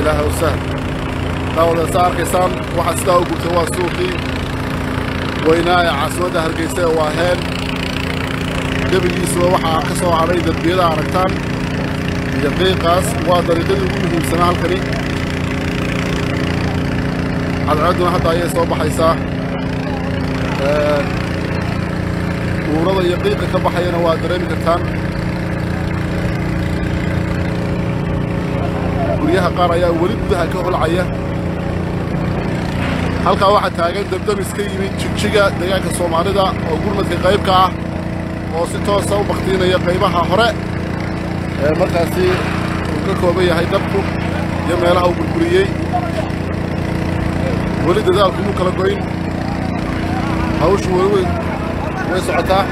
Ilaaha u sahl. Daawada saa arkaysaan, waxaa sidaa u gubtay waa suuqii weynaa ee caasimadda Hargeysa ee Waaheen. Gebigiisuba waxaa ka soo hadhay darbiyada aragtaan iyo qiiqaas. Waa dariiqadii ugu muhiimsanaa halkani. Cadceedduna hadda ayay soo baxaysaa, uurada iyo qiiqa ka baxayana waa dareemi kartaan. Guryaha qaar ayaa weli gudaha ka holcaya. Halkaa waxaa taagan dabdamis ka yimid Jigjiga, deegaanka Soomaalida, oo gurmadka qaybka ah, oo si toosa u bakhtiinaya qaybaha hore ee markaasi uu ka kooban yahay dabku iyo meelaha uu burburiyey. Weli dadaalku muu kala goyn, hawshu weli way socotaa.